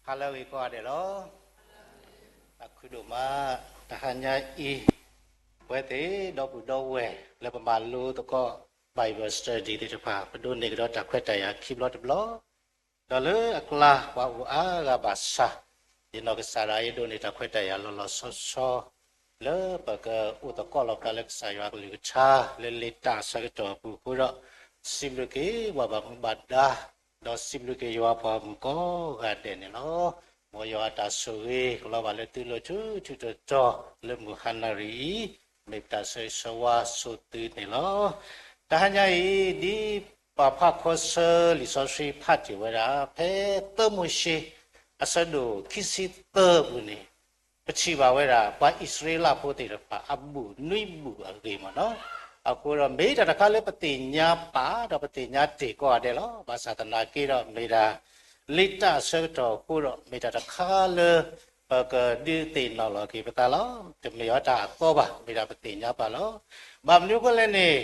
ဟါလၢအဂ့ၤကိးဂၤဒဲးလီၤ. တၢ်ခုဒိၣ်မး တဟါညါအံၤ ပဝဲသ့ၣ်ဒီပုၢ်ဒီဝဲၢ်လၢပမၤလိသကိး Bible study သ့ၣ်တဖၣ် ပဒိးန့ၢ်ကဒီးတၢ်ခွဲးတၢ်ယာ်ခံဘျီတဘျီ ဒီးလၢအကျါပှၤအိၣ်အါဂၤဘၣ်ဆၣ် ယနီၢ်ကစၢ်ဒၣ်ယဲဒိးန့ၢ်တၢ်ခွဲးတၢ်ယာ်လီၤလီၤဆီဆီ လၢပကအိၣ်သကိးလီၤပသးလၢကစၢ်ယွၤအကလုၢ်ကထါ လၢလံာ်တၢ်အဆၢကတီၢ်အပူၤအဃိဒီး စံးဘျုးက့ၤပှၤဘၣ်မူဘၣ်ဒါ ဒီးစံးဘျုးက့ၤယွၤပှၤမုၣ်ကိးဂၤဒဲးန့ၣ်လီၤ. မ်ယွၤအတၢ်ဆိၣ်ဂ့ၤကလီၤဘၣ်လၢသုလိၤထူထူတီတီ လၢမုၢ်ဟါနၣ်ရံၣ်အံၤ မ့ၢ်ပတၢ်ဆၢဂ့ၤဆၢဝါဆိသုန့ၣ်လီၤ. တဟါညါအံၤ ဒ်ပှၤဖးခီဆၢလံာ်စီဆှံဖးတ့ၢ်ဝဲဒၣ် ဖဲသၢမိၤၡ့ အဆၢဒိၣ်ခံဆံသၢပူၤန့ၣ် ပထံၣ်ဘၣ်ဝဲဒၣ် ပှၤအံၣ်စရ့လးဖိသ့ၣ်တဖၣ် အဘူၣ်နွံဘူၣ်အဂ့ၢ်မ့ၢ်နီၤ. အဃိဒီး မ့ၢ်တၢ်တခါလၢပသ့ၣ်ညါပာ် ဒီးပသ့ၣ်ညါတ့ၢ်ကိးဂၤဒဲးလီၤ. ဘၣ်ဆၣ်သနာ်က့ဒီး မ့ၢ်ဒၣ် လံာ်တၢ်အဆၢကတီၢ်အဃိဒီး မ့ၢ်တၢ်တခါလၢ ပကဒုးသ့ၣ်နီၣ်လီၤက့ၤပသးလီၤ. တမ့ၢ်အီၤတၢ်အသီဘၣ်, မ့ၢ်ဒၣ်ပသ့ၣ်ညါပာ်လီၤ. ဘၣ်မနုၤအဃိလဲၣ်န့ၣ်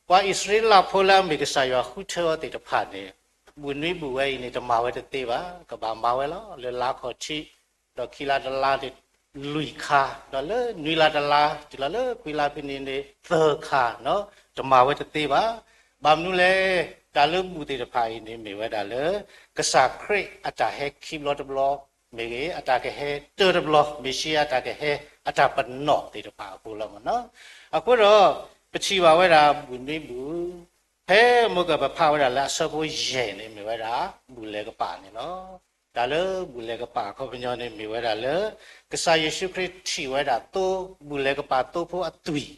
ပှၤအံၣ်စရ့လးဖိလၢအမ့ၢ်ကစၢ်ယွၤဃုထၢအီၤသ့ၣ်တဖၣ်န့ၣ် ဘူၣ်နွံဘူၣ်ဝဲအံၤန့ၣ် တမၤဝဲတသ့ဘၣ်. ကဘၣ်မၤဝဲလီၤ. လၢလါခီၣ်ထံး ဒီးခံလါတလါန့ၣ် လွံၢ်ခါ, ဒီးလၢနွံလါတလါ တုၤလီၤလၢခွံလါဖဲန့ၣ်န့ၣ် သၢခါနီၤ, တမၤဝဲတသ့ဘၣ်. ဘၣ်မနုၤလဲၣ်, တၢ်လၢဘူၣ်သ့ၣ်တဖၣ်အံၤန့ၣ် မ့ၢ်ဝဲဒၣ်လၢ ကစၢ်ခရံာ်အတၢ်ဟဲခံဘျီတဘျီ, မ့ၢ်ဂ့ၤ အတၢ်ကဟဲတၢတဘျီ, မ့ၢ်ၡံအၤတၢ်ကဟဲ အတၢ်ပနီၣ်သ့ၣ်တဖၣ်အဃိလီၤမ့ၢ်နီၤ. အဃိဒီး ပထံၣ်ဘၣ်ဝဲဒၣ်ဘူၣ်နွံဘူၣ်, ဖဲမိၢ်ကပဖးဝဲဒၣ်လၢအဆၢဖိယဲၢ်န့ၣ် မ့ၢ်ဝဲဒၣ် ဘူၣ်လဲၤကပာ်န့ၣ်လီၤ. တၢ်လၢဘူၣ်လဲၤကပာ်အခီပညီန့ၣ် မ့ၢ်ဝဲဒၣ်လၢ ကစၢ်ယ့ၣ်ၡူးခရံာ်ထံၣ်ဝဲဒၣ်သိ, ဘူၣ်လဲၤကပာ်သိဖိအသွံၣ်,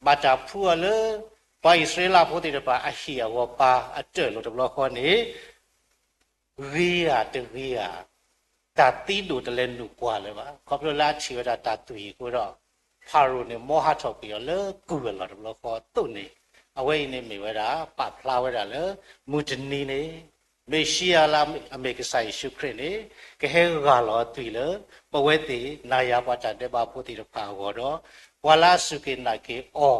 ဘၣ်တၢ်ဖှူအီၤလၢ ပှၤအံၣ်စရ့လးဖိသ့ၣ်တဖၣ်အဟံၣ်အဂီၤပၤအတၢၢ်လိာ်တဘျီဃီန့ၣ် ဂ့ၤဧါတဂ့ၤဧါ, တၢ်သံဒိၣ်တလဲၤနုာ်ကွၢ်လၢၤဘၣ်. ခီဖျိလၢအထံၣ်ဝဲဒၣ်တၢ်သွံၣ်အံၤအဃိဒီး ဖၤရိၤန့ၣ် မ်ဟးထီၣ်ကွံာ်အီၤလၢကုၢ်အလီၢ်တဘျီဃီအသိးန့ၣ်, အဝဲအံၤန့ၣ်မ့ၢ်ဝဲဒၣ် ပာ်ဖျါဝဲဒၣ်လၢ မုၢ်တနံၤန့ၣ် မ့ၢ်ၡံအၤလၢအမ့ၢ်ကစၢ်ယ့ၣ်ၡူးခရံာ်န့ၣ် ကဟဲဂၢ်လီၤအသွံၣ်လၢ ပဝဲသ့ၣ်နၤယၤပှၤတၢ်ဒဲးဘးဖိသ့ၣ်တဖၣ်အဂီၢ်ဒီး ပှၤလၢအစူၢ်က့ၤနာ်က့ၤအီၤ,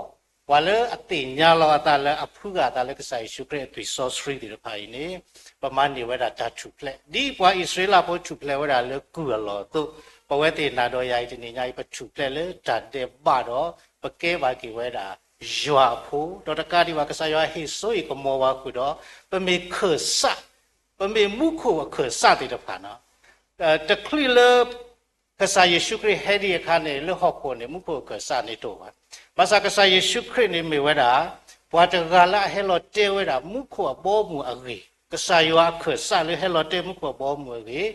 ပှၤလၢအသ့ၣ်ညါလီၤအသးလၢအဖှူဂၢ်အသးလၢကစၢ်ယ့ၣ်ၡူးခရံာ်အသွံၣ်စီဆှံသ့ၣ်တဖၣ်အံၤန့ၣ် ပမၤန့ၢ်ဝဲဒၣ်တၢ်ထူၣ်ဖျဲး ဒ်ပှၤအံၣ်စရ့လးဖိထူၣ်ဖျဲးဝဲဒၣ်လၢကုၢ်အလီၢ်အသိး, ပဝဲသ့ၣ်နၤဒီးယၤအံၤတနံၤညါအံၤ ပထူၣ်ဖျဲးလၢတၢ်ဒဲးဘးဒီး ပကဲဘၣ်က့ၤဝဲဒၣ် ယွၤအဖိ, ဒီးတကးဒံးဘၣ် ကစၢ်ယွၤဟ့ၣ်စိဟ့ၣ်ကမီၤပှၤဃုာ်ဒီး ပမ့ၢ်ခၢၣ်စး, ပမ့ၢ်မူခိၣ်အခၢၣ်စးသ့ၣ်တဖၣ်နီၤ. တချုးလၢ ကစၢ်ယ့ၣ်ၡူးခရံာ်ဟဲဒံးအခါန့ၣ် လၢဟီၣ်ခိၣ်န့ၣ် မူခိၣ်အခၢၣ်စးန့ၣ်တအိၣ်ဘၣ်. ဘၣ်ဆၣ်ကစၢ်ယ့ၣ်ၡူးခရံာ်န့ၣ်မ့ၢ်ဝဲဒၣ် ပှၤတဂၤလၢအဟဲလီၤတဲဝဲဒၣ် မူခိၣ်အဘီအမုၢ်အဂ့ၢ်, ကစၢ်ယွၤအခၢၣ်စးလၢဟဲလီၤတဲမူခိၣ်အဘီအမုၢ်အဂ့ၢ်,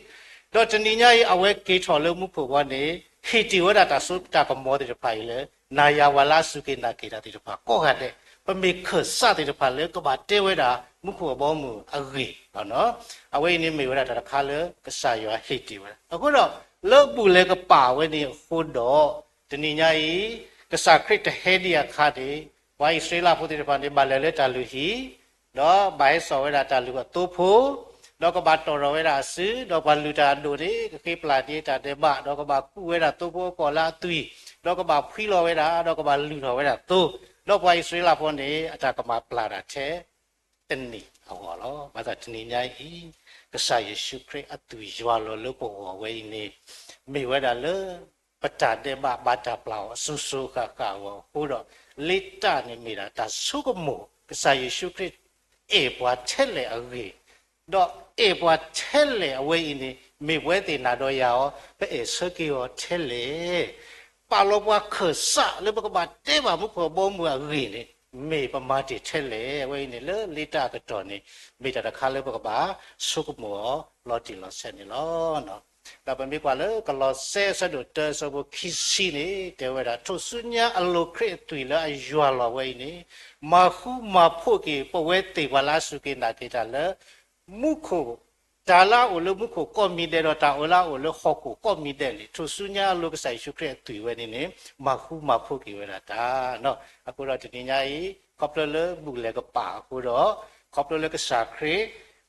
ဒီးတနံၤညါအံၤ အဝဲက့ၤထီၣ်လၢမူခိၣ်ဘီန့ၣ် ဟ့ၣ်တ့ၢ်ဝဲဒၣ်တၢ်စိတၢ်ကမီၤသ့ၣ်တဖၣ်အံၤလၢ နၤယၤပှၤလၢအစူၢ်က့ၤနာ်က့ၤတၢ်သ့ၣ်တဖၣ်ကိးဂၤဒဲး, ပမ့ၢ်ခၢၣ်စးသ့ၣ်တဖၣ်လၢကဘၣ်တဲဝဲဒၣ် မူခိၣ်အဘီအမုၢ်အဂ့ၢ်လီၤ. အဝဲအံၤန့ၣ်မ့ၢ်ဝဲဒၣ်တၢ်တခါလၢကစၢ်ယွၤဟ့ၣ်တ့ၢ်ဝဲဒၣ်. အဃိဒီး လၢဘူၣ်လဲၤကပာ်ဝဲန့ၣ်အဃိဒီး တနံၤညါအံၤ ကစၢ်ခရံာ်တဟဲဒံးအခါန့ၣ် ပှၤအံၣ်စရ့လးဖိသ့ၣ်တဖၣ်န့ၣ် ဘၣ်လဲၤလၢတၢ်လုၢ်ဟံၣ် ဒီးဘၣ်ဟဲစိာ်ဝဲဒၣ်တၢ်လုၢ်အသိဖိ, ဒီးကဘၣ်တီၢ်ထီၣ်ဝဲဒၣ်အစု, ဒီးပှၤလုၢ်တၢ်အဒိၣ်န့ၣ် ကဃ့ပျၢ်ဒံးတၢ်ဒဲးဘး, ဒီးကဘၣ်ကူးဝဲဒၣ်သိဖိအကီၢ်လၢအသွံၣ်, ဒီးကဘၣ်ဖှံလီၤဝဲဒၣ်, ဒီးကဘၣ်လုၢ်ထီၣ်ဝဲဒၣ်သိ, ဒီးပှၤအံၣ်စရ့လးဖိန့ၣ် အတၢ်ကမၤပျၢ်တၢ်ထဲတနံၤအဂီၢ်လီၤ. ဘၣ်ဆၣ်တနံၤညါအံၤ ကစၢ်ယ့ၣ်ၡူးခရံာ်အသွံၣ်ယွၤလီၤလၢပဂီၢ်ဝဲအံၤန့ၣ် မ့ၢ်ဝဲဒၣ်လၢ ပတၢ်ဒဲးဘးဘၣ်တၢ်ပျၢ်အီၤအစိၤစိၤအဃၣ်ဃၣ်အဂီၢ်အဃိဒီး လံာ်တၢ်န့ၣ်မ့ၢ်ဒၣ်တၢ်ဆိကမိၣ် ကစၢ်ယ့ၣ်ၡူးခရံာ်အဲၣ်ပှၤထဲလဲၣ်အဂ့ၢ်, ဒီးအဲၣ်ပှၤထဲလဲၣ်အဝဲအံၤန့ၣ် မ့ၢ်ပဝဲသ့ၣ်နၤဒီးယၤအီၤ ပအဲၣ်ဆၢက့ၤအီၤထဲလဲၣ်. ပာ်လီၤပှၤခၢၣ်စးလၢပကဘၣ်တဲဘၣ်မူခိၣ်အဘီအမုၢ်အဂ့ၢ်န့ၣ် မ့ၢ်ပမၤတ့ၢ်ထဲလဲၣ်. အဝဲအံၤန့ၣ် လၢလံာ်တၢ်အကတီၢ်န့ၣ် မ့ၢ်တၢ်တခါလၢပကဘၣ်ဆိကမိၣ်အီၤလီၤတံၢ်လီၤဆဲးန့ၣ်လီၤ. ဒီးပမ့ၢ်ကွၢ်လၢကလီးစဲအဆၢဒိၣ်တၢအဆၢဖိခံဆံန့ၣ် တဲဝဲဒၣ် ထိၣ်ဆူညါအလိၤခရံာ်အသွံၣ်လၢအယွၤလီၤဝဲအံၤန့ၣ် မၤဃူမၤဖိးက့ၤ ပဝဲသ့ၣ်ပှၤလၢအစူၢ်က့ၤနာ်က့ၤတၢ်လၢ မူခိၣ်, တၢ်လၢအအိၣ်လၢမူခိၣ်ကိးမံၤဒဲး ဒီးတၢ်လၢအအိၣ်လၢဟီၣ်ခိၣ်ကိးမံၤဒဲးန့ၣ် ထိၣ်ဆူညါအလိၤကစၢ်ယ့ၣ်ၡူးခရံာ်အသွံၣ်ဝဲန့ၣ်န့ၣ် မၤဃူမၤဖိးက့ၤဝဲဒၣ်တၢ်. အဃိဒီးတနံၤညါအံၤ ခီဖျိလၢဘူၣ်လဲၤကပာ်အဃိဒီး ခီဖျိလၢကစၢ်ခရံာ်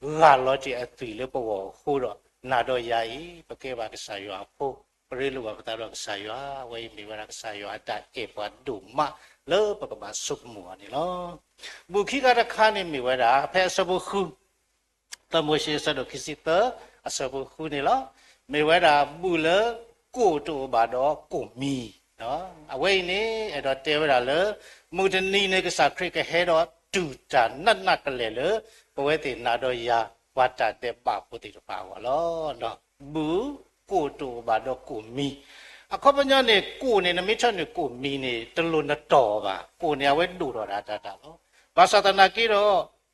ဂၢ်လီၤတ့ၢ်အသွံၣ်လၢပဂီၢ်အဃိဒီး နၤဒီးယၤအံၤ ပကဲဘၣ်ကစၢ်ယွၤအဖိ, ပရ့လိာ်ဘၣ်ပသးဒီးကစၢ်ယွၤ, အဝဲအံၤမ့ၢ်ဝဲဒၣ်ကစၢ်ယွၤအတၢ်အဲၣ်ပှၤဒိၣ်မးလၢပကဘၣ်ဆိကမိၣ်အီၤန့ၣ်လီၤ. ဘူၣ်ခံခါတခါန့ၣ်မ့ၢ်ဝဲဒၣ် ဖဲအဆၢဖိဃု သၢမိၤၡ့အဆၢဒိၣ်ခံဆံသၢ အဆၢဖိဃုန့ၣ်လီၤ. မ့ၢ်ဝဲဒၣ်ဘူၣ်လၢကိၣ်တအိၣ်ဘၣ်ဒီးကိၣ်မံၤ, အဝဲအံၤန့ၣ် အဲၣ်ဒိးတဲဝဲဒၣ်လၢ မုၢ်တနံၤန့ၣ် ကစၢ်ခရံာ်ကဟဲဒီးတူၢ်တၢ်နးနးကလဲာ်လၢ ပဝဲသ့ၣ်နၤဒီးယၤ ပှၤတၢ်ဒဲးဘးဖိသ့ၣ်တဖၣ်အဂီၢ်လီၤ. ဘူၣ်ကိၣ်တအိၣ်ဘၣ်ဒီးကိၣ်မံၤ, အခီပညီန့ၣ် ကိၣ်န့ၣ် နမ့ၢ်ထၢနုာ်ကိၣ်မံၤန့ၣ် တလိၣ်နတီၢ်အီၤဘၣ်. ကိၣ်န့ၣ် အဝဲဒိၣ်ထီၣ်ဒၣ်တၢ်တၢ်လီၤ. ဘၣ်ဆၣ်သနာ်က့ဒီး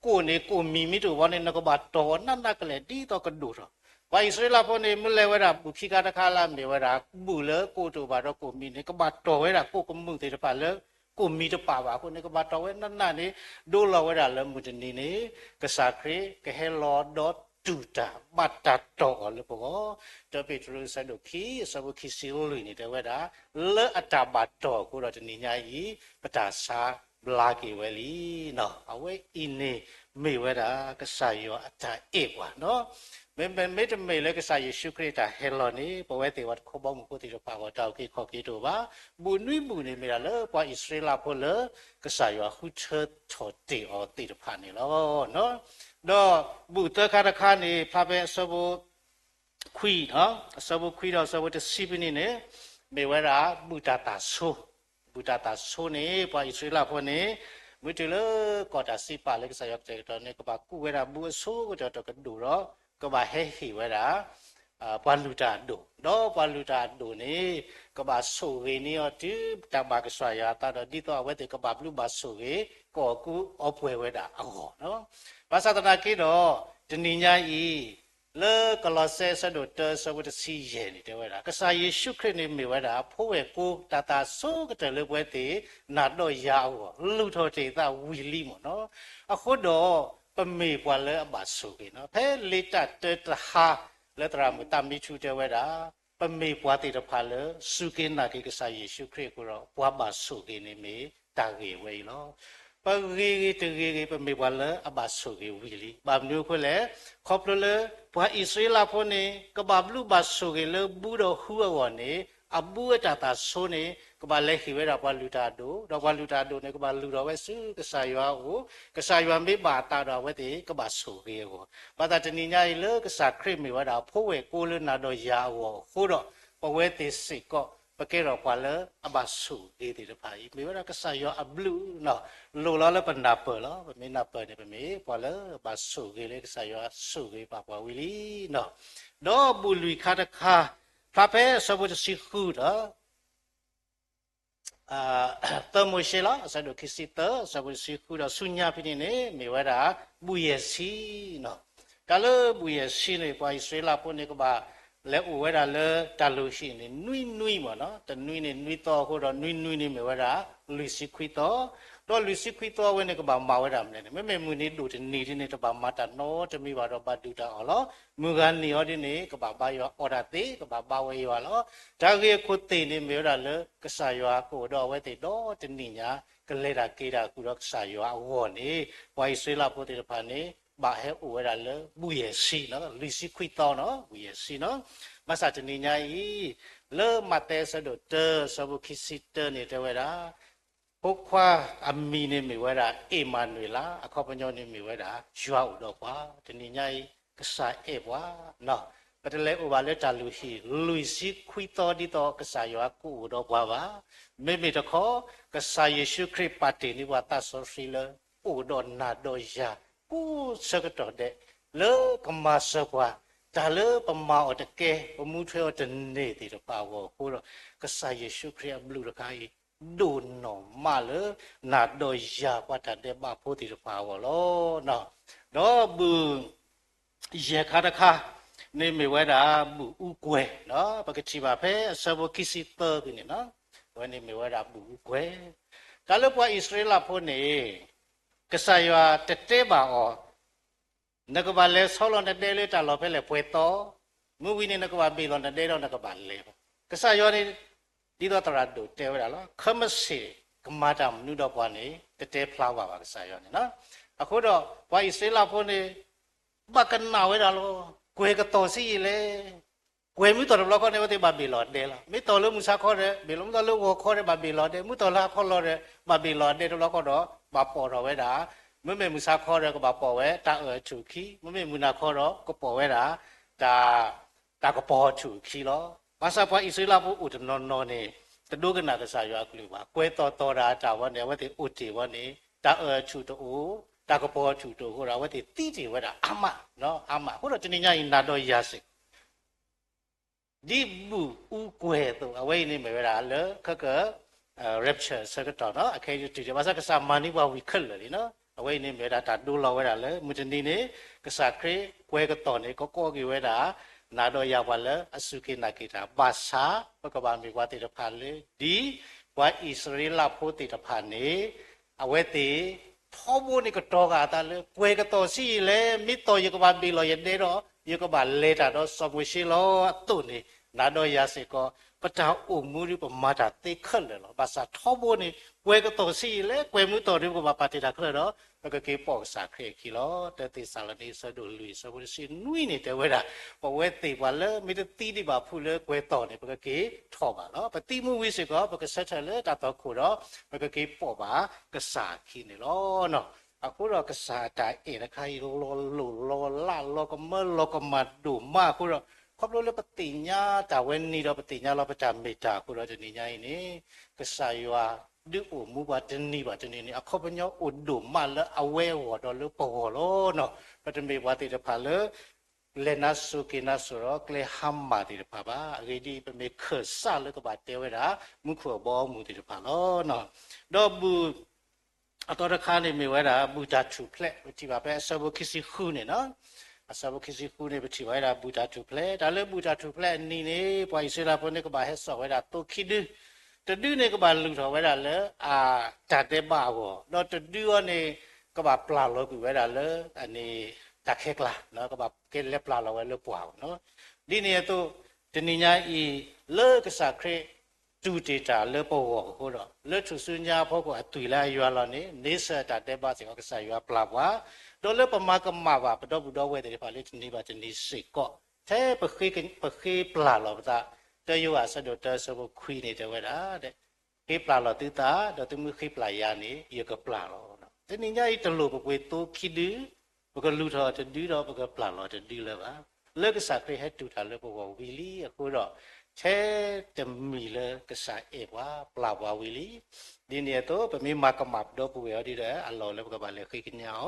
ကိၣ်န့ၣ် ကိၣ်မံၤမ့ၢ်တအိၣ်ဘၣ်န့ၣ် နကဘၣ်တီၢ်အီၤနးနးကလဲာ်ဒ်သိးကဒိၣ်ထီၣ်. ပှၤအံၣ်စရ့လးဖိန့ၣ် မ့ၢ်လဲၤဝဲဒၣ်ဘူၣ်ခံခါတခါလၢအမ့ၢ်ဝဲဒၣ် ဘူၣ်လၢကိၣ်တအိၣ်ဘၣ်ဒီးကိၣ်မံၤန့ၣ် ကဘၣ်တီၢ်ဝဲဒၣ်ကိၣ်ကမူၣ်သ့ၣ်တဖၣ်လၢ ကိၣ်မံၤတပာ်ဘၣ်အဃိန့ၣ် ကဘၣ်တီၢ်ဝဲနးနးန့ၣ် ဒိလီၤဝဲဒၣ်လၢမုၢ်တနံၤန့ၣ် ကစၢ်ခရံာ်ကဟဲလီၤဒီးတူၢ်တၢ်ဘၣ်တၢ်တီၢ်အီၤလၢပဂီၢ်. တၢပ့းတရူးအဆၢဒိၣ်ခံ အဆၢဖိခံဆံလွံၢ်န့ၣ် တဲဝဲဒၣ် လၢအတၢ်ဘၣ်တီၢ်အဃိဒီးတနံၤညါအံၤ ပတၢ်ဆါဘျါက့ၤဝဲလံ. အဝဲအံၤန့ၣ်မ့ၢ်ဝဲဒၣ် ကစၢ်ယွၤအတၢ်အဲၣ်ပှၤ, မ့မ့ၢ်တမ့ၢ်လၢကစၢ်ယ့ၣ်ၡူးခရံာ်အတၢ်ဟဲလီၤန့ၣ် ပဝဲသ့ၣ်ပှၤတခီဘီမုၢ်ဖိသ့ၣ်တဖၣ်အဂီၢ် တၢ်အုၣ်က့ၤခီၣ်က့ၤတအိၣ်ဘၣ်. ဘူၣ်နွံဘူၣ်န့ၣ်မ့ၢ်ဒၣ်လၢပှၤအံၣ်စရ့လးဖိလၢ ကစၢ်ယွၤဃုထၢထီၣ်တ့ၢ်အီၤသ့ၣ်တဖၣ်န့ၣ်လီၤ. ဒီးဘူၣ်သၢခါတခါန့ၣ် ဖျါဖဲအဆၢဖိ ခွံ, အဆၢဖိခွံဒီးအဆၢဖိတဆံဖဲန့ၣ်န့ၣ် မ့ၢ်ဝဲဒၣ်ဘူၣ်တၢ်သးဆိ, ဘူၣ်တၢ်သးဆိန့ၣ် ပှၤအံၣ်စရ့လးဖိန့ၣ် မ့ၢ်တုၤလၢကီၢ်တၢ်စံးပာ်လၢကစၢ်ယွၤကတဲာ်ကတီၤန့ၣ် ကဘၣ်ကူးဝဲဒၣ်ဘူၣ်အဆိကတၢၢ်တကဒိၣ်ဒီး ကဘၣ်ဟဲဟ့ၣ်ဝဲဒၣ် ပှၤလုၢ်တၢ်အဒိၣ်, ဒီးပှၤလုၢ်တၢ်အဒိၣ်န့ၣ် ကဘၣ်ဆိၣ်ဂ့ၤန့ၢ်အီၤတုၤတၢ်ဘၣ်ကစၢ်ယွၤအသးဒီး ဒ်သိးအဝဲသ့ၣ်ကဘၣ်ဘျုးဘၣ်ဆိၣ်ဂ့ၤ ကအီၣ်ကူအီပှဲၤဝဲဒၣ်အဂီၢ်. ဘၣ်ဆၣ်သနာ်က့ဒီး တနံၤညါအံၤ လၢကလီးစဲအဆၢဒိၣ်တၢအဆၢဖိတဆံယဲၢ်န့ၣ် တဲဝဲဒၣ် ကစၢ်ယ့ၣ်ၡူးခရံာ်န့ၣ်မ့ၢ်ဝဲဒၣ် ဖိဝဲၢ်ကိတၢ်သးဆိကတၢၢ်လၢပဝဲသ့ၣ် နၤဒီးယၤအဂီၢ် လုၢ်ထီၣ်တ့ၢ်သးဝံၤလံမ့ၢ်နီၤ. အဃိဒီး ပမ့ၢ်ပှၤလၢအဘၣ်ဆိၣ်ဂ့ၤနီၤ. ဖဲလံာ်တၢ်တၢတဟါ လၢသရၣ်မုၣ်သးမံထူတဲဝဲဒၣ် ပမ့ၢ်ပှၤသ့ၣ်တဖၣ်လၢ စူၢ်က့ၤနာ်က့ၤကစၢ်ယ့ၣ်ၡူးခရံာ်အဃိဒီး ပှၤဘၣ်ဆိၣ်ဂ့ၤန့ၣ်မ့ၢ်တၢ်ဂ့ၢ်ဝဲအံၤလီၤ. ပဂ့ၤဂ့ၤတဂ့ၤဂ့ၤ ပမ့ၢ်ပှၤလၢအဘၣ်ဆိၣ်ဂ့ၤဝံၤလံ. ဘၣ်မနုၤအဃိလဲၣ်, ခီဖျိလၢ ပှၤအံၣ်စရ့လးဖိန့ၣ် ကဘၣ်ဘျုးဘၣ်ဆိၣ်ဂ့ၤလၢဘူဒီးဟုအဂီၢ်န့ၣ် အဘူအတၢ်သးဆိန့ၣ် ကဘၣ်လဲၤဟ့ၣ်ဝဲဒၣ်ပှၤလုၢ်တၢ်အဒိၣ်, ဒီးပှၤလုၢ်တၢ်အဒိၣ်န့ၣ် ကဘၣ်လုၢ်ထီၣ်ဝဲဆူကစၢ်ယွၤအအိၣ်, ကစၢ်ယွၤမ့ၢ်ဘၣ်အသးဒီးအဝဲသ့ၣ်ကဘၣ်ဆိၣ်ဂ့ၤအဂီၢ်. ဘၣ်ဆၣ်တနံၤညါအံၤလၢကစၢ်ခရံာ်မ့ၢ်ဝဲဒၣ် ဖိဝဲၢ်ကိလၢနၤဒီးယၤအဂီၢ်အဃိဒီး ပဝဲသ့ၣ်စ့ၢ်ကီး ပကဲထီၣ်ပှၤလၢအဘၣ်ဆိၣ်ဂ့ၤသ့ၣ်တဖၣ်အံၤ မ့ၢ်ဝဲဒၣ်ကစၢ်ယွၤအဘျုးနီၤ. လိၣ်လီၤလၢပနၢ်ပၢၢ်လီၤ. ပမ့ၢ်နၢ်ပၢၢ်န့ၣ် ပမ့ၢ်ပှၤလၢဘၣ်ဆိၣ်ဂ့ၤလၢကစၢ်ယွၤဆိၣ်ဂ့ၤဘၣ်ပှၤဝံၤလံနီၤ. ဒီးဘူၣ်လွံၢ်ခါတခါ ဖျါဖဲအဆၢဖိတဆံဃုဒီး သၢမိၤၡ့လီၤ. အဆၢဒိၣ်ခံဆံသၢ အဆၢဖိတဆံဃုဒီးဆူညါဖဲန့ၣ်န့ၣ် မ့ၢ်ဝဲဒၣ် ဘူၣ်ယဲၢ်ဆံနီၤ. တၢ်လၢဘူၣ်ယဲၢ်ဆံန့ၣ် ပှၤအံၣ်စရ့လးဖိန့ၣ် ကဘၣ်လဲၤအိၣ်ဝဲဒၣ်လၢတၢ်လုၢ်ဟံၣ်န့ၣ် နွံနွံမ့ၢ်နီၤ. တနွံန့ၣ်နွံသီအဃိဒီး နွံနွံန့ၣ်မ့ၢ်ဝဲဒၣ် လွံၢ်ဆံခွံသီ, ဒီးလွံၢ်ဆံခွံသီဝဲန့ၣ် ကဘၣ်မၤဝဲဒၣ်မနုၤန့ၣ် မ့မ့ၢ်မုၢ်နံၤဒိၣ်တနံၤဒ်န့ၣ် တဘၣ်မၤတၢ်နီတမံၤဘၣ်ဒီး ဘၣ်ဒုၣ်တၢ်အီၣ်လီၤ. မုၢ်ဂၤနံၤအီၤဒ်န့ၣ် ကဘၣ်ဘါယွၤအီၣ်တၢ်သ့, ကဘၣ်ဘါဝဲယွၤလီၤ. တၢ်ဂ့ၢ်အခိၣ်သ့ၣ်န့ၣ် မ့ၢ်ဝဲဒၣ်လၢကစၢ်ယွၤကအိၣ်ဒီးအဝဲသ့ၣ်ဒီတနံၣ်ညါ ကလဲၤတၢ်က့ၤတၢ်ဃုာ်ဒီးကစၢ်ယွၤအဂီၢ်န့ၣ် ပှၤအံၣ်စရ့လးဖိသ့ၣ်တဖၣ်န့ၣ် ဘၣ်ဟဲအိၣ်ဝဲဒၣ်လၢဘူၣ်ယဲၢ်ဆံနီၤ, လွံၢ်ဆံခွံသီနီၤ, ဘူၣ်ယဲၢ်ဆံနီၤ. ဘၣ်ဆၣ်တနံၤညါအံၤ လၢမးသဲအဆၢဒိၣ်တၢ အဆၢဖိခံဆံတၢန့ၣ် တဲဝဲဒၣ် ဖိခွါအမံၤန့ၣ်မ့ၢ်ဝဲဒၣ် အ့မၤနူၤအ့လး, အခီပညီန့ၣ်မ့ၢ်ဝဲဒၣ် ယွၤအိၣ်ဒီးပှၤ, တနံၤညါအံၤ ကစၢ်အဲၣ်ပှၤနီၤ. ပတလဲၤအိၣ်ဘၣ်လၢတၢ်လုၢ်ဟံၣ် လွံၢ်ဆံခွံသီဒ်သိးကစၢ်ယွၤကအိၣ်ဒီးပှၤဘၣ်. မ့မ့ၢ်တခီ ကစၢ်ယ့ၣ်ၡူးခရံာ်ပာ်တ့ၢ်န့ၢ်ပှၤသးစီဆှံလၢ အိၣ်ဒီးနၤဒီးယၤ ကိးဆၢကတီၢ်ဒဲး လၢကမၤစၢၤပှၤ တၢ်လၢပမၤအီၤတကဲ ပမူထွဲအီၤတန့ၢ်သ့ၣ်တဖၣ်အဂီၢ်အဃိဒီး ကစၢ်ယ့ၣ်ၡူးခရံာ်အဘျုးတခါအံၤ ဒိၣ်နီၢ်မးလၢ နၤဒီးယၤပှၤတၢ်ဒဲးဘးဖိသ့ၣ်တဖၣ်အဂီၢ်လီၤ. ဒီးဘူၣ် ယဲၢ်ခါတခါန့ၣ်မ့ၢ်ဝဲဒၣ် ဘူၣ်အူကွဲၤ, ပကထံၣ်ဘၣ်ဖဲအဆၢဖိခံဆံသၢဖဲန့ၣ်နီၤ, အဝဲန့ၣ်မ့ၢ်ဝဲဒၣ်ဘူၣ်အူကွဲၤ. တၢ်လၢပှၤအံၣ်စရ့လးဖိန့ၣ် ကစၢ်ယွၤတတဲဘၣ်အီၤ နကဘၣ်လဲၤဆီလီၤနဒဲလၢတၢ်လီၢ်ဖဲလဲၣ်ပှဲၤသီ, မ့ၢ်ဝံၤန့ၣ် နကဘၣ်ဘ့ၣ်လီၤနဒဲဒီးနကဘၣ်လဲၤဘၣ်. ကစၢ်ယွၤန့ၣ် ဒ်သိးသရၣ်ဒိၣ်တဲဝဲဒၣ်လီၤ, ခဲမုၢ်ဆ့ၣ်ကမၤတၢ်မနုၤဒီးပှၤန့ၣ် တတဲဖျါဝဲဘၣ်ကစၢ်ယွၤန့ၣ်လီၤ. အဃိဒီး ပှၤအံၣ်စရ့လးဖိန့ၣ် ဘၣ်ကနၣ်ဝဲဒၣ်လီၤ, ကွဲၤကတီၤဆံးယံာ်လဲၣ်. ကွဲၤမ့ၢ်တီၢ်တဘျီဃီန့ၣ် အဝဲသ့ၣ်ဘၣ်ဘ့ၣ်လီၤဒဲလီၤ. မ့ၢ်တီၢ်လၢမုၢ်ဆါခီဒီး ဘ့ၣ်လီၤ, မ့ၢ်တီၢ်လၢဂီၤခီဒီး ဘၣ်ဘ့ၣ်လီၤဒဲ, မ့ၢ်တီၢ်လၢဟါခီလီၤဒီး ဘၣ်ဘ့ၣ်လီၤဒဲတဘျီဃီဒီး ဘၣ်ပိာ်ထီၣ်ဝဲဒၣ်, မ့မ့ၢ်မုၢ်ဆါခီဒီး ကဘၣ်ပိာ်ဝဲတၢ်အၢၣ်အထူၣ်ခံ, မ့မ့ၢ်မုၢ်နၤခီဒီး ကပိာ်ဝဲဒၣ် တၢ် တၢ်ကပီၤထူၣ်အခံလီၤ. ဘၣ်ဆၣ်ပှၤအံၣ်စရ့လးဖိအိၣ်တနီၤနီၤန့ၣ် တဒိကနၣ်ကစၢ်ယွၤအကလုၢ်ဘၣ်. ကွဲၤသီၣ်သီၣ်တၢ်အတၢ်ဝဲန့ၣ် အဝဲသ့ၣ်အိၣ်တ့ၢ်ဝဲန့ၣ် တၢ်အၢၣ်ထူၣ်တအိၣ်, တၢ်ကပီၤထူၣ်တအိၣ်အဃိဒီး အဝဲသ့ၣ်သံတ့ၢ်ဝဲဒၣ်အါမး, အါမး. အဃိဒီးတနံၤညါအံၤ နၤဒီးယၤစ့ၢ်ကီး ဒ်ဘူၣ်အူကွဲၤအသိး အဝဲအံၤန့ၣ်မ့ၢ်ဝဲဒၣ်လၢ ခဲက rapture အဆၢကတီၢ်နီၤ, အခဲအံၤတတုၤဒံးဘၣ်ဆၣ် ကစၢ်မၤန့ၢ်ပှၤဝံၤခဲလၢာ်လံနီၤ. အဝဲအံၤန့ၣ်မ့ၢ်ဝဲဒၣ်တၢ်ဒိလီၤဝဲဒၣ်လၢ မုၢ်တနံၤန့ၣ် ကစၢ်ခရံာ်ကွဲၤကသီၣ်န့ၣ် ကကိးက့ၤဝဲဒၣ် နၤဒီးယၤပှၤလၢအစူၢ်က့ၤနာ်က့ၤတၢ် ဘၣ်ဆၣ် ပကဘၣ်မ့ၢ်ပှၤသ့ၣ်တဖၣ်လၢ ဒ်ပှၤအံၣ်စရ့လးဖိသ့ၣ်တဖၣ်န့ၣ် အဝဲသ့ၣ် ထီဘိန့ၣ်ကတီၤဃာ်အသးလၢ ကွဲၤကသီၣ်ဆံးယံာ်လဲၣ်, မ့ၢ်သီၣ်ယကဘၣ်ဘ့ၣ်လီၤယဒဲဒီး ယကဘၣ်လဲၤတၢ်ဒီးစီၤမိၤၡ့လီၤအသိးန့ၣ်, နၤဒီးယၤစ့ၢ်ကီး ပတၢ်အိၣ်မူဒ်ပမၤတၢ်သ့ခဲလၢာ်လီၤ. ဘၣ်ဆၣ်ထီဘိန့ၣ် ကွဲၤကသီၣ်ဆံးယံာ်လဲၣ်, ကွဲၤမုၢ်သီၣ်ဒ်ပကဘၣ်ပာ်တ့ၢ်တၢ်ခဲလၢာ်ဒီး ပကက့ၤပိာ်ကစၢ်ခရံာ်အခံလီၤ. တၢသ့းစၤလနံ အဆၢဒိၣ်လွံၢ် အဆၢဖိတဆံနွံန့ၣ် တဲဝဲဒၣ် ပဝဲသ့ၣ်ပှၤလၢမ့ၢ်တသံဒံးဘၣ်ဖုးလၢကွဲၤသီၣ်န့ၣ် ပကက့ၤထီၣ်ဘၣ်လီၤ. ပသံမူဝံၤစ့ၢ်ကီး ပကဆၢထၢၣ်လၢတၢ်သွၣ်ခိၣ်ဒီး ပကက့ၤပိာ်ဘၣ်ကစၢ်အခံန့ၣ်လီၤ. အဃိဒီးကစၢ်တၢ်အဲၣ်တခါအံၤ လီၤလိၢ်လီၤလး လီၤကမၢလီၤကမၣ်ဒိၣ်မးအဃိဒီး ခီဖျိလၢပသ့ၣ်ညါတၢ်ဝဲန့ၣ်ဒီး ပသ့ၣ်ညါလီၤပတၢ်မ့ၢ်တၢ်အဃိဒီး တနံၤညါအံၤန့ၣ် ကစၢ်ယွၤဒုးအိၣ်မူပှၤတနံၤဘၣ်တနံၤန့ၣ် အခီပညီအိၣ်ဒိၣ်မးလၢအဝဲအဂီၢ်ဒီးလၢပဂီၢ်လီၤနီၤ. ပတမ့ၢ်ပှၤသ့ၣ်တဖၣ်လၢ လဲၤနါစိၤက့ၤနါစိၤဒီးကျဲဟါမၢ်သ့ၣ်တဖၣ်ဘၣ်. အဂ့ၢ်ဒ်အံၤ, ပမ့ၢ်ခၢၣ်စးလၢကဘၣ်တဲဝဲဒၣ် မူခိၣ်အဘီအမုၢ်သ့ၣ်တဖၣ်လီၤ. ဒီးဘူၣ် အသီတခါန့ၣ်မ့ၢ်ဝဲဒၣ် ဘူၣ်တၢ်ထူၣ်ဖျဲး, ပထံၣ်ဘၣ်ဖဲအဆၢဖိခံဆံဃုန့ၣ်နီၤ. အဆၢဖိခံဆံဃုန့ၣ် ပထံၣ်ဘၣ်ဝဲဒၣ်ဘူၣ်တၢ်ထူၣ်ဖျဲး. တၢ်လၢဘူၣ်တၢ်ထူၣ်ဖျဲးအနံၤန့ၣ် ပှၤအံၣ်စရ့လးဖိန့ၣ် ကဘၣ်ဟဲစိာ်ဝဲဒၣ်သိခံဒု, တဒုန့ၣ်ကဘၣ်လုၢ်ထီၣ်ဝဲဒၣ်လၢ အတၢ်ဒဲးဘးအဂီၢ်, ဒီးတဒုအံၤန့ၣ် ကဘၣ်ပျၢ်လီၤကွံာ်ဝဲဒၣ်လၢ အန့ၣ် တၢ်ခဲကျါ, ကဘၣ်ကဲလဲၤပျၢ်လီၤဝဲလၢပှၢ်အဂီၢ်နီၤ. ဒ်န့ၣ်အသိး တနံၤညါအံၤ လၢကစၢ်ခရံာ် တူၢ်တ့ၢ်တၢ်လၢပဂီၢ်အဃိဒီး လၢထူၣ်စုညါအဖီခိၣ်အသွံၣ်လၢအယွၤလီၤန့ၣ် န့ဆၢၣ်တၢ်ဒဲးဘးစ့ၢ်ကီး ကစၢ်ယွၤပျၢ်ပှၤ, ဒီးလၢပမၤကမၣ်ဘၣ်ပဒီပုၢ်ဒီဝဲၢ်သ့ၣ်တဖၣ်လၢတနံၤဘၣ်တနံၤစ့ၢ်ကီး ထဲပဃ့ပျၢ်လီၤပသး, တၢယိၤဟၣ်အဆၢဒိၣ်တၢအဆၢဖိခွံန့ၣ်တဲဝဲဒၣ် ဃ့ပျၢ်လီၤသုသး ဒီးသုမ့ၢ်ဃ့ပျၢ်ယၤန့ၣ် ယကပျၢ်လီၤ. တနံၤညါအံၤတလိၣ်ပပှ့ၤသိခံဒု, ပကလုၢ်ထီၣ်တဒုဒီးပကပျၢ်လီၤတဒုလၢၤဘၣ်. လၢကစၢ်ခရံာ်ဟဲတူၢ်တၢ်လၢပဂီၢ်ဝံၤလံအဃိဒီး ထဲတမံၤလၢကစၢ်အဲၣ်ပှၤပျၢ်ပှၤဝံၤလံ. ဒ်န့ၣ်အသိး ပမ့ၢ်မၤကမၣ်ပဒီပုၢ်ဝဲၢ်အီၤဒ်ဒီး အလီၢ်လၢပကဘၣ်လဲၤဃ့ကညးအီၤ,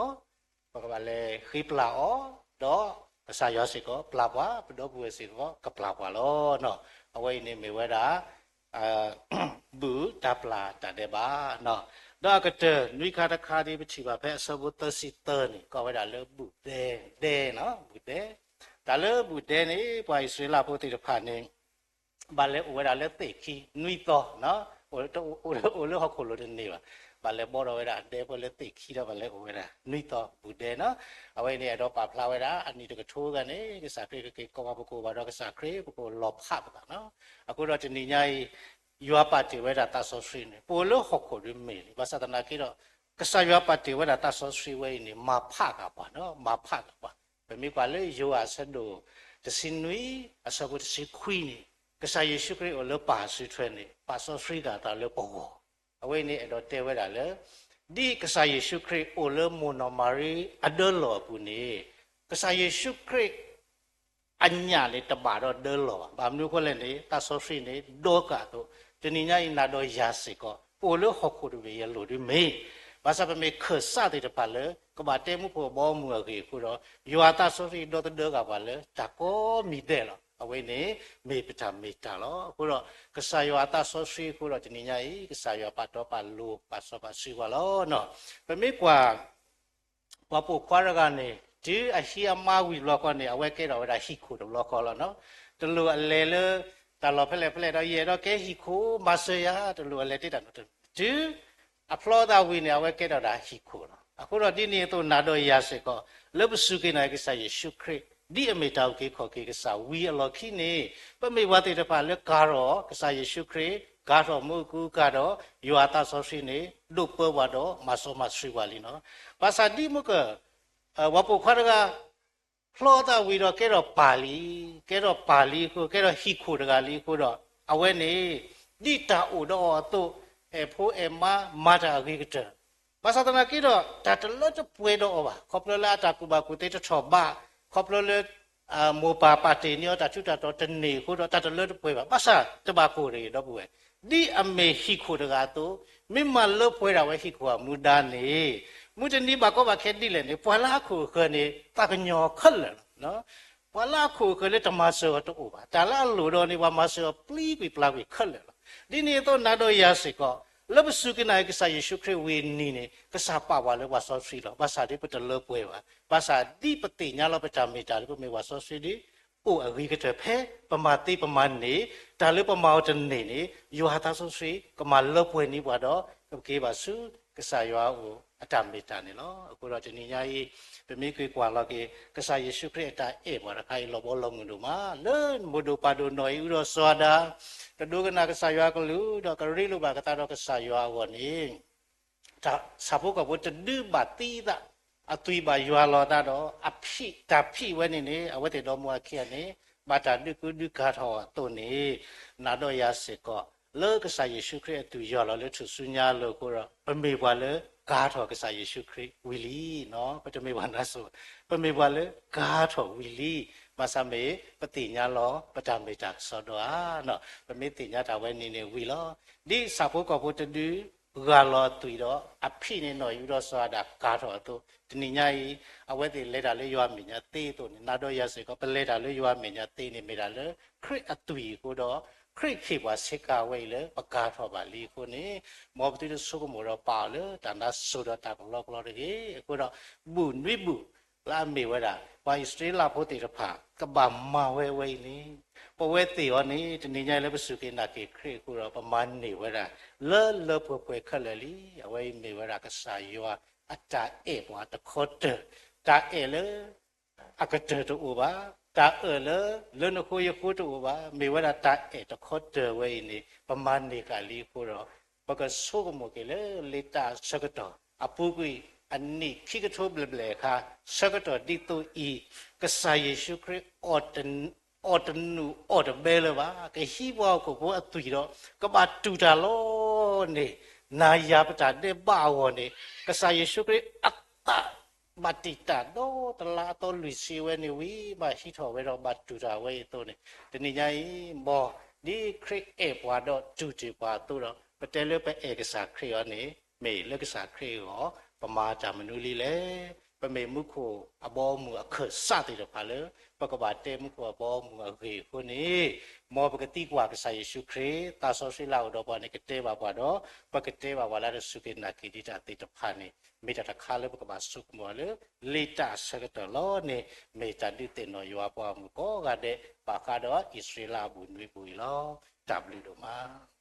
ပကဘၣ်လဲၤဃ့ပျၢ်အီၤ, ဒီးကစၢ်ယွၤစ့ၢ်ကီးပျၢ်ပှၤ, ပဒီပုၢ်ဝဲၢ်စ့ၢ်ကီးကပျၢ်ပှၤလီၤ. အဝဲအံၤန့ၣ်မ့ၢ်ဝဲဒၣ် ဘူၣ်တၢ်ပျၢ်တၢ်ဒဲးဘး, ဒီးအကတၢၢ်နွံခါတခါဒ်ပထံၣ်ဘၣ်ဖဲအဆၢဖိသၢဆံသၢန့ၣ် ကိးဝဲဒၣ်လၢဘူၣ်ဒဲ, ဒဲ, ဘူၣ်ဒဲ, တၢ်လၢဘူၣ်ဒဲန့ၣ် ပှၤအံၣ်စရ့လးဖိသ့ၣ်တဖၣ်န့ၣ် ဘၣ်လဲၤအိၣ်ဝဲဒၣ်လၢသ့ၣ်ခံနွံသီ, အိၣ်လၢဟီၣ်ခိၣ်လိၤတန့ၢ်ဘၣ်, ဘၣ်လဲၤဘီထီၣ်ဝဲဒၣ်ဒဲဖိလၢသ့ၣ်ခံဒီး ဘၣ်လဲၤအိၣ်ဝဲဒၣ်နွံသီ ဘူၣ်ဒဲနီၤ. အဝဲအံၤန့ၣ် အဲၣ်ဒိးပာ်ဖျါဝဲဒၣ် အနံၣ်တကထိဂၤန့ၣ် ကစၢ်ခရံာ်ကက့ၤကိးဘၣ် ပကအိၣ်ဘၣ်ဒီးကစၢ်ခရံာ် ပကအိၣ်လီၤဖးပသးနီၤ. အဃိဒီးတနံၤညါအံၤ ယွၤပာ်တ့ၢ်ဝဲဒၣ်သးစီဆှံန့ၣ် ပအိၣ်လၢဟီၣ်ခိၣ်ဒ်မ့ၢ်လံ, ဘၣ်ဆၣ်သနာ်က့ဒီး ကစၢ်ယွၤပာ်တ့ၢ်ဝဲဒၣ်သးစီဆှံဝဲအံၤန့ၣ် မၤဖးဃာ်ပှၤနီၤ, မၤဖးဃာ်ပှၤ. ပမ့ၢ်ကွၢ်လၢယိၤဟၣ်အဆၢဒိၣ်တဆံနွံ အဆၢဖိတဆံခွံန့ၣ် ကစၢ်ယ့ၣ်ၡူးခရံာ်အိၣ်လၢပၢ်အစုထွဲန့ၣ် ပာ်စီဆှံဃာ်အသးလၢပဂီၢ်. အဝဲအံၤန့ၣ် အဲၣ်ဒိးတဲဝဲဒၣ်လၢ ဒ်ကစၢ်ယ့ၣ်ၡူးခရံာ်အိၣ်လၢမိၢ်နီၢ်မၤရံအဒၢလီၢ်အပူၤန့ၣ် ကစၢ်ယ့ၣ်ၡူးခရံာ် အညၣ်န့ၣ် တဘၣ်ဒီးဒၢလီၢ်ဘၣ်. ဘၣ်မနုၤအဃိလဲၣ်န့ၣ် သးစီဆှံန့ၣ် ဒီကၢ်အသိး, တနံၤညါအံၤ နၤဒီးယၤစ့ၢ်ကီး ပအိၣ်လၢဟီၣ်ခိၣ်တဘ့ၣ် ယလိၤဒ်မ့ၢ်, ဘၣ်ဆၣ်ပမ့ၢ်ခၢၣ်စးသ့ၣ်တဖၣ်လၢ ကဘၣ်တဲမူခိၣ်အဘီအမုၢ်အဂ့ၢ်အဃိဒီး ယွၤသးစီဆှံ ဒီသဒၢဃာ်ပှၤလၢတၢ်ကိးမံၤဒဲးလီၤ. အဝဲန့ၣ် မ့ၢ်ပတၢ်မ့ၢ်တၢ်လီၤ. အဃိဒီး ကစၢ်ယွၤအသးစီဆှံအဃိဒီး တနံၤညါအံၤ ကစၢ်ယွၤပာ်တီပာ်လိၤ ပာ်စီပာ်ဆှံပှၤလီၤ. ပမ့ၢ်ကွၢ် ပှၤပိာ်ခွါတဂၤန့ၣ် တုၤအဟံးအမါဝံၤတဘျီဃီန့ၣ် အဝဲကဲထီၣ်ဝဲဒၣ်ဟံၣ်ခိၣ်တဘျီဃီလီၤ. တလိၣ်အလဲၤလၢ တၢ်လီၢ်ဖဲလဲၣ်ဖဲလဲၣ်ဒီး ယအဲၣ်ဒိးကဲဟံၣ်ခိၣ် မၤစၢၤယၤ, တလိၣ်အလဲၤတ့ၢ်တၢ်နီတမံၤ, တုၤအဖျီသးဝံၤန့ၣ် အဝဲကဲထီၣ်ဒၣ်ဟံၣ်ခိၣ်လီၤ. အဃိဒီးဒ်န့ၣ်အသိး နၤဒီးယၤစ့ၢ်ကီး လၢပစူၢ်က့ၤနာ်က့ၤကစၢ်ယ့ၣ်ၡူးခရံာ် ဒ်အမ့ၢ်တၢ်အုၣ်က့ၤခီၣ်က့ၤကစၢ်ဝံၤအလီၢ်ခံန့ၣ် ပမ့ၢ်ပှၤသ့ၣ်တဖၣ်လၢကၤထီၣ်ကစၢ်ယ့ၣ်ၡူးခရံာ်, ကၤထီၣ်မူအကူအကၤဒီး ယွၤအသးစီဆှံန့ၣ် ဒိးပၢပှၤဒီးမၤစီမၤဆှံပှၤလံလီၤ. ဘၣ်ဆၣ်ဒ်မ့ၢ်က ပှၤပိာ်ခွါတဂၤ ဖျီသးဝံၤဒီးကဲထီၣ်ပၢ်လံ, ကဲထီၣ်ပၢ်လံအဃိ ကဲထီၣ်ဟံၣ်ခိၣ်တဂၤလံအဃိဒီး အဝဲန့ၣ် ဒ်တၢ်အိၣ်ဒီးအီၤအသိး အဲၣ်ဖိအဲၣ်မါမၤတၢ်အဂ့ၤကတၢၢ်, ဘၣ်ဆၣ်သနာ်က့ဒီး တၢ်တလၢတပှဲၤဒီးအီၤဘၣ်. ခီဖျိလၢအတၢ်ကူၣ်ဘၣ်ကူၣ်သ့တထီၣ်ဘး, ခီဖျိလၢ မိၢ်ပၢ်ပာ်တ့ၢ်န့ၢ်အီၤတၢ်ထူးတၢ်တီၤတန့ၢ်အဃိဒီး တၢ်တလၢတပှဲၤဘၣ်. ဘၣ်ဆၣ်တဘၣ်ကိၢ်တဂ့ၤ ဒီပုၢ်ဝဲၢ်, ဒ်အမ့ၢ်ဟံၣ်ခိၣ်တဂၤအသိး, မ့ၢ်မၤလၢပှဲၤဒၣ်ဝဲဟံၣ်ခိၣ်အမူဒါန့ၣ်, မုၢ်တနံၤဘၣ်ကီဘၣ်ခဲဒ်လဲၣ်န့ၣ် ပှၤလၢအခိၣ်အဃၢၤန့ၣ် သးကညီၤခဲလၢာ်လီၤ. ပှၤလၢအခိၣ်အဃၢၤလၢတမၤစၢၤအီၤတအိၣ်ဘၣ်. တၢ်လၢအလိၣ်ဒီးန့ၣ် ပှၤမၤစၢၤအီၤပျံၤကွံာ်ပျါကွံာ်ခဲလၢာ်လီၤ. ဒ်န့ၣ်အသိး နၤဒီးယၤစ့ၢ်ကီး လၢပစူၢ်က့ၤနာ်က့ၤကစၢ်ယ့ၣ်ၡူးခရံာ်ဝံၤအနံၤန့ၣ် ကစၢ်ပာ်ပှၤလၢပှၤစီဆှံလီၤ. ဘၣ်ဆၣ်ဒ်ပတလၢပှဲၤဘၣ်. ဘၣ်ဆၣ်ဒ်ပသ့ၣ်ညါလီၤပတၢ်မ့ၢ်တၢ်လၢပမ့ၢ်ပှၤစီဆှံဒီး အိၣ်အဂ့ၤကတၢၢ်ဖဲပမၤသ့ပမၤန့ၢ် တၢ်လၢပမၤအီၤတန့ၢ်န့ၣ် ယွၤသးစီဆှံကမၤလၢပှဲၤန့ၢ်ပှၤဒီး ပကက့ၤဘၣ်ဆူကစၢ်ယွၤအအိၣ်အတၢ်မ့ၢ်တၢ်န့ၣ်လီၤ. အဃိဒီးတနံၤညါအံၤ ပမ့ၢ်ကွၢ်လီၤက့ၤ ကစၢ်ယ့ၣ်ၡူးခရံာ်အတၢ်အဲၣ်ပှၤတခါအံၤ လီၤဘီလီၤမုၢ်ဒိၣ်မး လၢမိၢ်ဒိၣ်ပၢ်ဒိၣ်နီၢ်အံၤ အူဒီးစီၤအၤဒၣ် ကဒိကနၣ်ကစၢ်ယွၤအကလုၢ် ဒီးကရ့လိာ်ဘၣ်ကသးဒီးကစၢ်ယွၤအဂီၢ်န့ၣ် ဆၣ်ဖိကီၢ်ဖိတဒုဘၣ်သံသး အသွံၣ်ဘၣ်ယွၤလီၤအသးဒီး အဖံးတၢ်ဖံးဝဲန့ၣ်န့ၣ် အဝဲသ့ၣ်ဒီမါအခံဂၤန့ၣ် ဘၣ်တၢ်ဒုးကူဒုးကၤထီၣ်အသိးန့ၣ် နၤဒီးယၤစ့ၢ်ကီး လၢကစၢ်ယ့ၣ်ၡူးခရံာ်အသွံၣ်ယွၤလီၤလၢထူၣ်စုညါအလိၤအဃိဒီး ပမ့ၢ်ပှၤလၢကၤထီၣ်ကစၢ်ယ့ၣ်ၡူးခရံာ်ဝံၤလံ. ပတမ့ၢ်ပှၤနါစိၤ, ပမ့ၢ်ပှၤလၢကၤထီၣ်ဝံၤလံ. ဘၣ်ဆၣ်မ့ၢ်ပသ့ၣ်ညါလီၤ ပတၢ်မ့ၢ်တၢ်ကစီဒီဧါ. ပမ့ၢ်သ့ၣ်ညါတၢ်ဝဲန့ၣ်န့ၣ်ဝံၤလီၤ. ဒ်ဆၣ်ဖိကီၢ်ဖိတဒု ဂၢ်လီၤအသွံၣ်ဒီး အဖံးန့ၢ်နီၢ်အံၤ အူဒီးစီၤအၤဒၣ်ကၤထီၣ်အသိး တနံၤညါအံၤ အဝဲသ့ၣ်လဲၤတၢ်လၢယွၤအမဲာ်ညါသ့အသိးန့ၣ် နၤဒီးယၤစ့ၢ်ကီး ပလဲၤတၢ်လၢယွၤအမဲာ်ညါသ့န့ၣ် မ့ၢ်ဒၣ်လၢခရံာ်အသွံၣ်အဃိဒီး ခရံာ်ဟ့ၣ်ပှၤဆ့ကၤဝဲအံၤလၢပကၤထီၣ်ဘၣ်လံအဃိန့ၣ် မ်ပသုတဆိကမိၣ်ဒီးပာ်အီၤလၢတၢ်နါစိၤဒီးတၢ်ကလီကလီတဂ့ၤ. အဃိဒီး ဘူၣ်နွံဘူၣ် လၢအမ့ၢ်ဝဲဒၣ် ပှၤအံၣ်စရ့လးဖိသ့ၣ်တဖၣ် ကဘၣ်မၤဝဲဝဲအံၤန့ၣ် ပဝဲသ့ၣ်အီၤန့ၣ် တနံၤညါအံၤလၢပစူၢ်က့ၤနာ်က့ၤခရံာ်အဃိဒီး ပမၤန့ၢ်ဝဲဒၣ် လၢလၢပှဲၤပှဲၤခဲလၢာ်လံ. အဝဲအံၤမ့ၢ်ဝဲဒၣ်ကစၢ်ယွၤအတၢ်အဲၣ်ပှၤတခီတၢၢ်, တၢ်အဲၣ်လၢ အကတၢၢ်တအိၣ်ဘၣ်, တၢ်အၢၣ်လၢ လၢနဃိယဃိတအိၣ်ဘၣ်, မ့ၢ်ဝဲဒၣ်တၢ်အဲၣ်တခီတၢၢ်ဝဲအံၤန့ၣ် ပမၤန့ၢ်ဃာ်လံအဃိဒီး ပကဆိကမိၣ်က့ၤလၢလံာ်တၢ်အဆၢကတီၢ် အပူၤကွံာ်အနံၣ်ခံကထိဘျဲၣ်ဘျဲၣ်အခါ ဆၢကတီၢ်ဒ်သိးအံၤ ကစၢ်ယ့ၣ်ၡူးခရံာ် အီၣ်တနူၢ်အီၣ်တဘဲလၢၤဘၣ်, ကဟံးပှၤဟီၣ်ခိၣ်ဖိအသွံၣ်ဒီး ကဘၣ်တူၢ်တၢ်လီၤန့ၣ် နၤယၤပတၢ်ဒဲးဘးအဂီၢ်န့ၣ် ကစၢ်ယ့ၣ်ၡူးခရံာ်အသး ဘၣ်တံာ်တာ်ဒီးတလါအသီလွံၢ်ဆံဝဲန့ၣ်ဝံၤ ဘၣ်ဟံးထီၣ်ဝဲဒီးဘၣ်တူၢ်တၢ်ဝဲအံၤအသိးန့ၣ် တနံၤညါအံၤ မ်ဒ်ခရံာ်အဲၣ်ပှၤဒီးတူၢ်တ့ၢ်ပှၤအသိးဒီး ပတဲလၢပအဲၣ်ကစၢ်ခရံာ်အီၤန့ၣ် မ့ၢ်လၢကစၢ်ခရံာ်အဂီၢ် ပမၤတၢ်မနုၤလံလဲၣ်. ပမ့ၢ်မူခိၣ်အဘီအမုၢ်အခၢၣ်စးသ့ၣ်တဖၣ်လၢ ပကဘၣ်တဲမူခိၣ်အဘီအမုၢ်အဂ့ၢ်အဃိန့ၣ် မ်ပကသံကွၢ်ကစၢ်ယ့ၣ်ၡူးခရံာ် သးစီဆှံလၢအအိၣ်ဒီးပှၤန့ၣ် ကတဲဘၣ်ပှၤဒီး ပကတဲဘၣ်ပှၤလၢတၢ်စူၢ်က့ၤနာ်က့ၤဒံးတၢ်သ့ၣ်တဖၣ်န့ၣ် မ့ၢ်တၢ်တခါလၢပကဘၣ်ဆိကမိၣ်အီၤလၢ လံာ်တၢ်အဆၢကတီၢ်လီၤန့ၣ် မ့ၢ်တၢ်ဒုးသ့ၣ်နီၣ်ယွၤပှၤဂီၢ်မုၢ်ကိးဂၤဒဲး ဘၣ်ဃးဒီးအံၣ်စရ့လးအဘူၣ်နွံဘူၣ်အံၤလီၤ. တၢ်ဘျုးဒိၣ်မး.